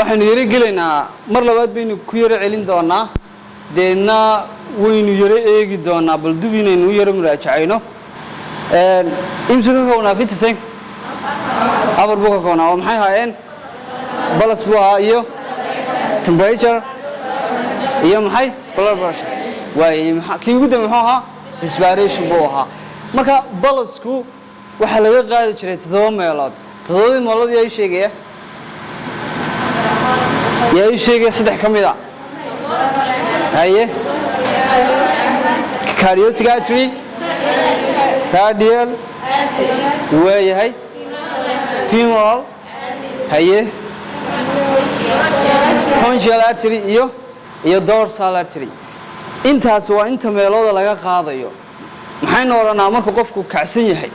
Waxaynu yaro gelaynaa, mar labaad baynu ku yaro celin doonaa, deedna waynu yaro eegi doonaa. Bal dub inaynu u yaro muraajacayno. Imsu ka koobnaa vital sign? Afar buu ka koobnaa. Oo maxay ahaayeen? Pulse buu ahaa, iyo temperature, iyo maxay? Blood pressure. Waay, kii ugu dambe muxuu ahaa? Respiration buu ahaa. Marka pulse-ku waxaa laga qaadi jiray toddoba meelood. Toddobadii meelood yaa ii sheegaya? Yaa ii sheegaya saddex ka mid a? Haye, carotid artery, radial, waayahay, femoral, haye, brachial artery iyo dorsal artery. Intaas waa inta meelooda laga qaadayo. Maxaynu odhanaa markuu qofku kacsan yahay?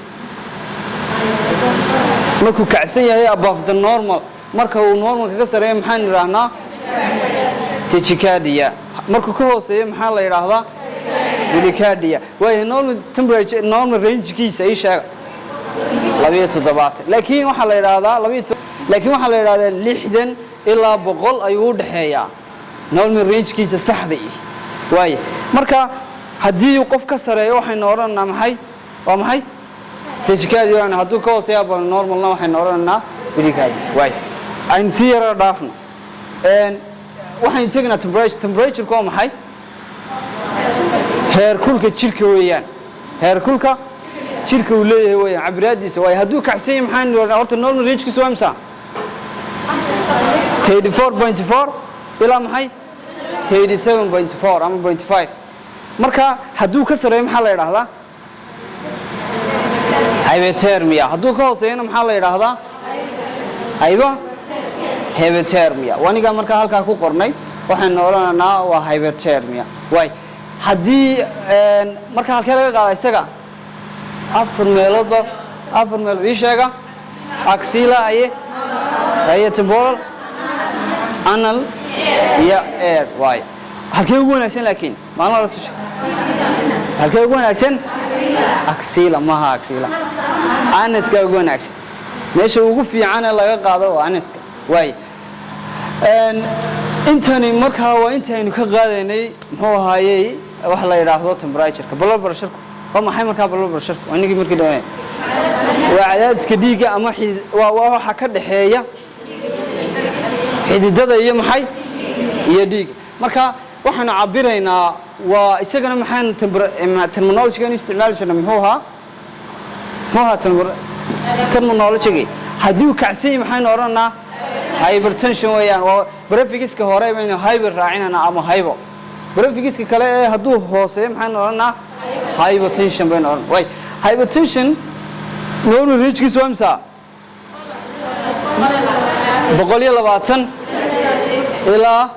Markuu kacsan yahay, above the normal, marka uu normalka ka sareeyo, maxaynu idhaahnaa? Tachycardia. Markuu ka hooseeyo, maxaa la yidhaahdaa? Bradycardia. Waayo, normal temperature, normal range-kiisa ii sheega. 72. Laakiin waxaa la yidhaahdaa laakiin waxaa la yidhahdaa 60 ilaa 100 ayuu u dhexeeyaa normal range-kiisa saxda ih. Waaye, marka haddii uu qof ka sareeyo, waxaynu odhanaynaa maxay? Waa maxay? Tachycardia. Hadduu ka hooseeya above normalna, waxaynu odhanaynaa bradycardia. Waaye, aynu sii yaro dhaafno. Waxaynu tegaynaa temperature. Temperature waa maxay? Heerkulka jirka weeyaan. Heerkulka jirka uu leeyahay weeyaan cabiraadiisa. Waayo, hadduu kacsan yahay, maxaynu odhanaa? Horta normal range-kiisa waa imisa? 34.4 ilaa maxay? 37.4 ama 0.5. Marka hadduu ka sareeyo, maxaa la yidhaahdaa? Hyperthermia. Hadduu ka hooseeyana, maxaa la yidhaahdaa? Hyperthermia. Wanigaa markaa halkaa ku qornay, waxaynu odhanaynaa waa hyperthermia. Waay, haddii marka halkee laga qaada isaga? Afar meeloodba, afar meelood ii sheega. Axilla, haye, haye, temporal, anal iyo ear. Waay, halkee ugu wanaagsan? Laakiin maalin hore soo halkee ugu wanaagsan? Axilla maha, axilla, anuska ugu wanaagsan. Meesha ugu fiican ee laga qaado waa anuska. Waay, intani markaa waa intaynu ka qaadaynay, muxuu ahaayey, waxa la yidhaahdo temperatureka. Blood pressureku waa maxay? Markaa blood pressureku waa inagii markii dhawayn, waa cadaadiska dhiigga ama xidid, waa waxa ka dhaxeeya xididada iyo maxay? Iyo dhiigga. Marka waxaanu cabiraynaa waa isagana maxaan terminology-gan isticmaali jirnay? Muxuu ahaa? Muxuu ahaa terminology? Haddii uu kacsan yahay, maxaynu odhanaa? Hypertension weeyaan. Waa prefixka hore baynu hyper raacinanaa ama hypo. Prefixka kale ee hadduu hooseeyo, maxaynu odhanaa? Hypotension baynu odhan. Way, hypertension normal range-kiisu waa imisa? 120 ilaa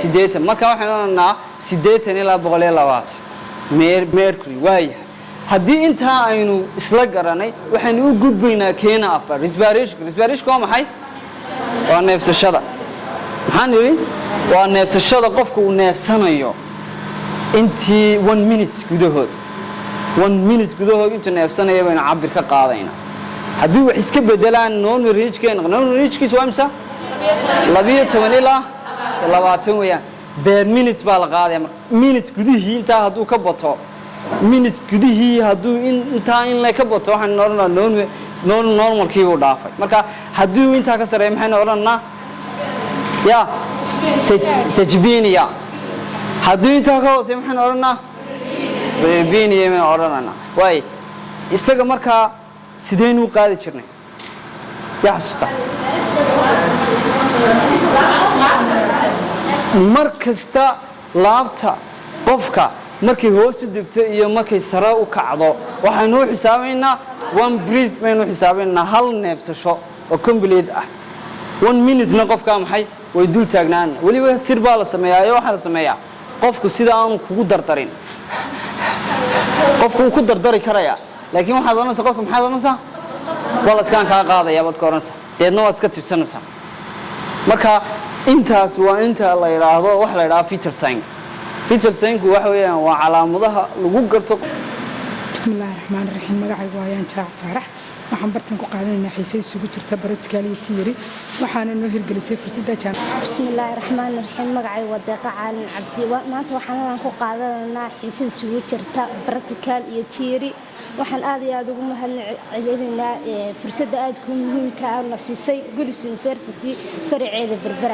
80. Marka waxaynu odhanaa 80 ilaa 120 mercury. Waayahay, haddii intaa aynu isla garanay, waxaynu u gudbaynaa keena afar, respiration. Respiration waa maxay? Waa neefsashada. Maxaan yidhi? Waa neefsashada qofka uu neefsanayo intii one minute gudahood. One minute gudahood intuu neefsanayo baynu cabir ka qaadaynaa. Haddii wax iska bedelaan normal range-keena, normal range-kiisa waa imisa? 12 ilaa 20 weeyaan. Per minute baa la qaadaya. Marka minute gudihii intaa hadduu ka bato, minute gudihii hadduu intaa in le ka bato, waxaynu odhanaa normalkii buu dhaafay. Marka haddii uu intaa ka sareeyo, maxaynu odhanaa? Ya, tachypnea. Haddii intaa ka hooseeyo, maxaynu odhanaa? Bradypnea baynu odhanaynaa. Waay, isaga markaa sideynu u qaadi jirnay? Yaa xasuusta? Mar kasta laabta qofka markay hoos u degto iyo markay sare u kacdo, waxaynu u xisaabaynaa one breath baynu u xisaabaynaa, hal neebsasho oo complete ah. One minute-na qofkaa maxay way dul taagnaan. Weliba sir baa la sameeyaa, iyo waxaa la sameeyaa qofku sida aanu kugu dardarin. Qofku wuu ku dardari karayaa, laakiin waxaad odhanaysaa qofka, maxaad odhanaysaa? Pulse-kaan kaa qaadaya baad ka odhanaysaa, deedna waad iska tirsanaysaa. Marka intaas waa inta la yidhaahdo, waxa la yidhahdo vital sign. Vital signku waxa weeyaan waa calaamadaha lagu garto. Bismi illaahi raxmaan raxiim. Magacaygu waa Ayaan Jaac Faarax. Waxaan bartan ku qaadanaynaa xiise isugu jirta practical iyo theory, waxaana noo hirgelisay fursadda jaamacadda. Bismillaahi raxmaani raxiim. Magacay waa Deeqa Caalin Cabdi. Maanta waxaan halkan ku qaadanaynaa xiisada isugu jirta practical iyo theory. Waxaan aad iyo aad ugu mahadcelinaynaa fursadda aadka muhiimka ah na siisay Gollis University faraceeda Berbera.